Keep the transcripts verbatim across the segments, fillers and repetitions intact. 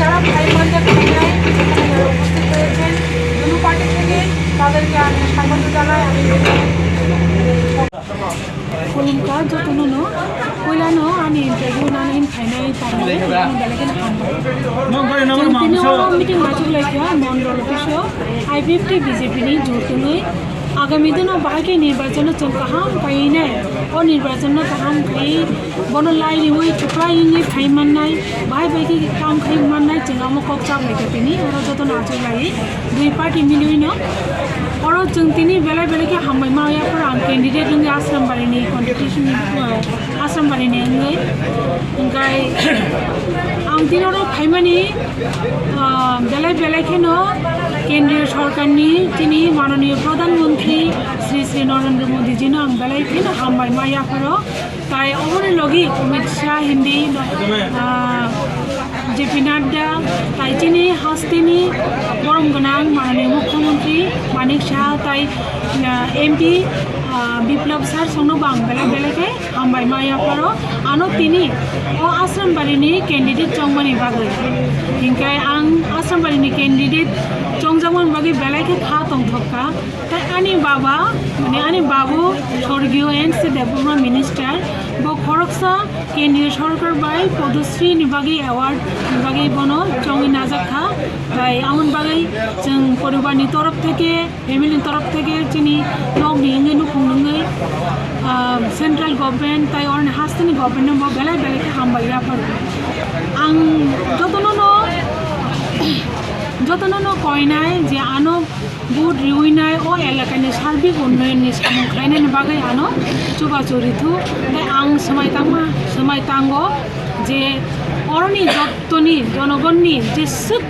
যারা ভাই বোনদের ভাবনায় এখানে যারা উপস্থিত হয়েছেন, দুনো পার্টি থেকে তাদেরকে আমি স্বাগত জানাই। আমি Khulumkha jotono no, puilano ani interview nani phainai taino belai kheno hambai. Chwng tini oro meeting achuk laikha mondol office o I P F T B J P ni jotoni agami dino bahai khe nirbachon no chwng kaham khainai, o nirbachon no kaham khai bono lai riwi chuklai wngwi phai mannai, bahai bai khe kam khai mannai, chwng omo kok chap laikha tini oro jotono achuk lai. Dui party miliwi no oro chwng tini belai belai khe hambai ma ya, pura ang candidate wngwi Asrambari ni competition, uh, Asrambari ni wngwi. Hingkai ang tini oro phaimani, uh, belai belai kheno kendriya sorkar ni chini mananiya pradhan mantri Shri Shri Narendra Modi ji no ang belai kheno hambai ma ya pharo. Tai oboni logi Amit Shah hindi, ah, J P Nadda, tai chini hasteni borom gwnang manani Mukhyamantri Manik Saha tai, ah, M P, ah, Biplab sir songno bang belai belai khe hambai ma ya pharo. Ano tini o Asrambari ni candidate chongmani bagwi. Hinkhe ang Asrambari ni candidate chongjakmani bagwi belai khe kha tongthok kha. Tai ani baba, mane ani babu Sorgiyo N C Debbarma minister, bo khoroksa kendriya sorkar bai Padma Shri ni bagwi award ni bagwi bono chongwi najak kha. Tai amoni bagwi chwng poribar ni torof theke, family ni torof theke, chini nok ni wngwi nukhung wngwi, ah, central government tai oroni hasteni government no bo belai belai khe hambai ya pharo. Ang jotono no, jotono no koinai je ano vote riwinai o elakani sarbik unnayonni samung khlainani bagwi ano chubachu rithu. Tai ang swmai tangma, swmai tango je oroni jottoni jonogonni jeswk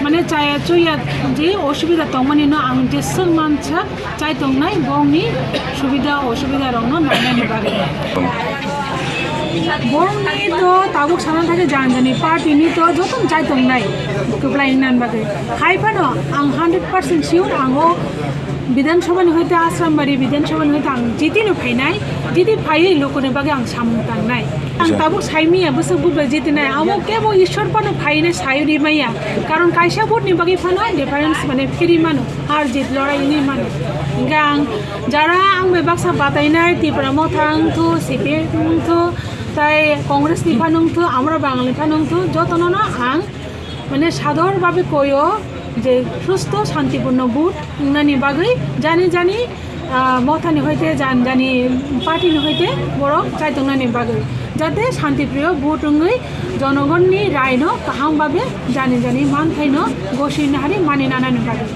mane chaya chuya je osubida tongmani no ang jeswk mansak chai tongnai bongni subida osubida rokno nainani bagwi. Borokni to tabuk sana thangkhe jani jani party ni to jotono chai tongnai kwplai wngna bagwi. Hai phano ang hundred percent sure ang o Bidhan Sabha ni hoite Asrambari Bidhan Sabha ni hoite ang jiti no phainai, jiti phaiwi lokoni bagwi ang samung tangnai. Ang tabuk saimiya bwswk bubai jitinai, amo kebo Ishwar phano phainai sai rimaya. Karon kaisa vote ni bagwi phano difference mane phiri mano. Har jit lorai wngwi mano. Hingkhe ang jara ang bai baksa batainai Tipra Motha wngthu, C P I M wngthu, tai Congress ni phano wngthu, amra Bangal ni phano wngthu, jotono no ang mane sador babe koyo je susto santipurno vote wngnani bagwi jani jani, ah, Motha ni hoite jani jani party ni hoite borok chaitongnani bagwi jate shantipriyo vote wngwi jonogonni rai no kaham babe jani jani manthai no gosi nahari mani nanani bagwi.